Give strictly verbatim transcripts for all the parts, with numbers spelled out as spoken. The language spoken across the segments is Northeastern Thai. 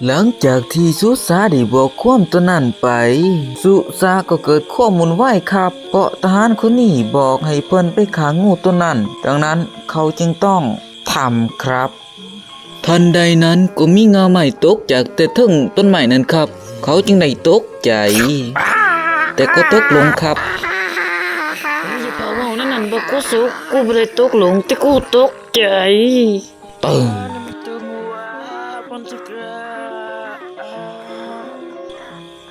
หลังจากที่สุสะได้บอกความตัวนั้นไป สุสะก็เกิดความวุ่นวายครับ เพราะทหารคนนี้บอกให้เพิ่นไปฆ่างูตัวนั้น ดังนั้นเขาจึงต้องทำครับ ทันใดนั้นก็มีง่าไม้ตกจากแต่เทิงต้นไม้นั้นครับ เขาจึงได้ตกใจ แต่ก็ตกหลุมครับ อย่าพาเว้านั่นนั่นบ่กูสุก กูบ่ได้ตกหลุม แต่กูตกใจ ตึ้ง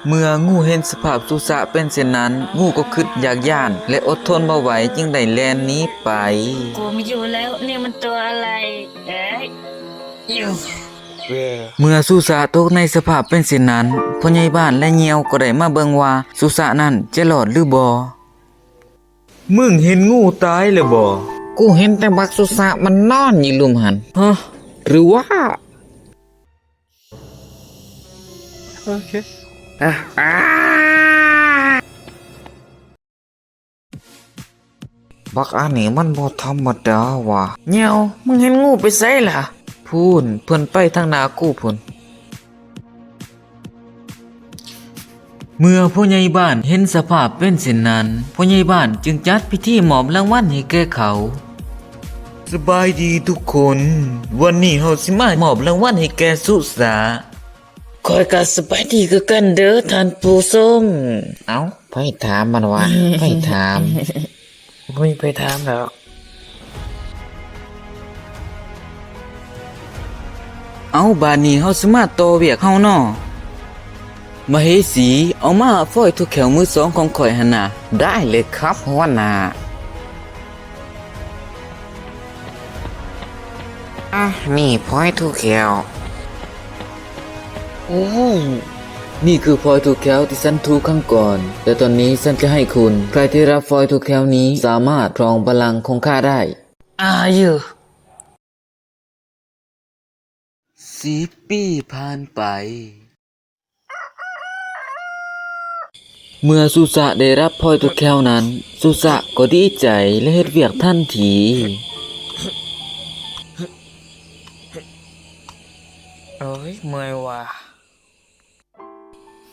เมื่องูเห็นสภาพสุสะเป็นเช่นนั้น งูก็คิดอยากย้าน และอดทนบ่ไหวจึงได้แล่นหนีไป กูไม่อยู่แล้ว นี่มันตัวอะไร เอ้ย อยู่ เมื่อสุสะตกในสภาพเป็นเช่นนั้น พ่อใหญ่บ้านและเหยี่ยวก็ได้มาเบิ่งว่าสุสะนั้นจะรอดหรือบ่ มึงเห็นงูตายแล้วบ่ กูเห็นแต่บักสุสะมันนอนอยู่ลุ่มหั้น ฮะ หรือว่า โอเค อ่ะ อ่า บักอันนี้มันบ่ธรรมดาว่ะ เหยี่ยว มึงเห็นงูไปไสล่ะ พู้น เพิ่นไปทางหน้ากูพู้น เมื่อพ่อใหญ่บ้านเห็นสภาพเป็นเช่นนั้น พ่อใหญ่บ้านจึงจัดพิธีมอบรางวัลให้แก่เขา สบายดีทุกคน วันนี้เฮาสิมามอบรางวัลให้แก่สุสะ ข้อยก็สบายดีคือกันเด้อท่านผู้ชม เอ้า ไผถามมันวะ ไผถาม บ่มีไผถามดอก เอา บาดนี้เฮาสิมาต่อเวียกเฮาเนาะ มเหสี เอามาฟอยถูกแขวมือสองของข้อยหั่นน่ะ ได้เลยครับหัวหน้า อ่ะ นี่ฟอยถูกแขว โอ้ นี่คือฟอยถูกแขวที่ฉันถูกครั้งก่อน แต่ตอนนี้ฉันจะให้คุณ ใครที่รับฟอยถูกแขวนี้สามารถครองบัลลังก์ของข้าได้ อ่า อยู่ สิบปีผ่านไป เมื่อสุสะได้รับฟอยถูกแขวนั้น สุสะก็ดีใจและเฮ็ดเวียกทันที โอ้ย เมื่อยว่ะ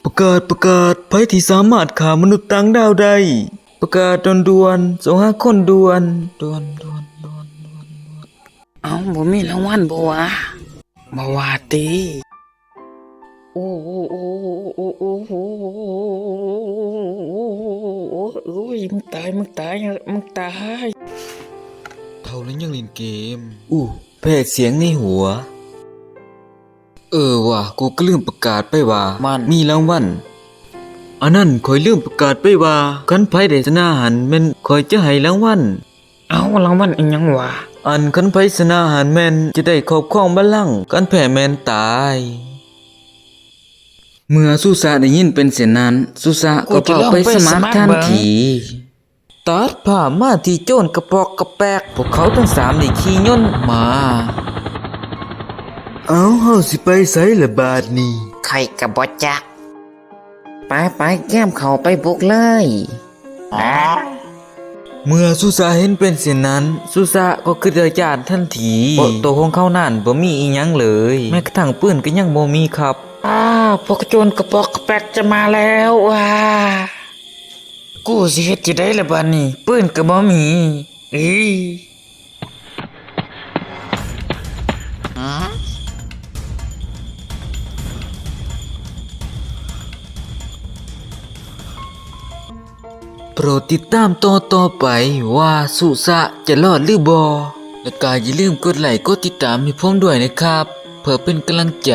ประกาศ ประกาศ ไผที่สามารถฆ่ามนุษย์ต่างดาวได้ ประกาศด่วนๆ ส่งหาคนด่วน ด่วน ด่วน ด่วน ด่วน ด่วน เอ้า บ่มีรางวัลบ่วะ บ่ว่าติ โอ้ โอ้ โอ้ โอ้ย มึงตาย มึงตาย มึงตาย เฒ่าแล้วยังเล่นเกม อู้ แพ้เสียงในหัว เออว่ะ กูก็ลืมประกาศไปว่า มันมีรางวัล อันนั้นข้อยลืมประกาศไปว่า คันไผได้ชนะหั้นแม่นข้อยจะให้รางวัล เอ้า รางวัลอิหยังวะ อันคันไผชนะหั้นแม่นจะได้ครอบครองบัลลังก์ คันแพ้แม่นตาย เมื่อสุสะได้ยินเป็นเช่นนั้น สุสะก็พาไปสมัครทันที ตัดภาพมาที่โจรกระปอกกระแปก พวกเขาทั้งสามได้ขี่ยนต์มา เอ้า เฮาสิไปไสล่ะบาดนี้ ข้อยก็บ่จัก ไปไป เกียมเข้าไปบุกเลย เมื่อสุสะเห็นเป็นเช่นนั้น สุสะก็คิดอยากย้านทันที เพราะตัวของเขานั้นบ่มีอิหยังเลย แม้กระทั่งปืนก็ยังบ่มีครับ อ้า พวกโจรกระปอกกระแปกจะมาแล้วว้า กูสิเฮ็ดจั่งใดล่ะบาดนี้ ปืนก็บ่มี อี๋ โปรดติดตามตอนต่อไปว่าสุสะจะรอดหรือบ่ และก็อย่าลืมกดไลค์กดติดตามให้ผมด้วยนะครับ เพื่อเป็นกำลังใจ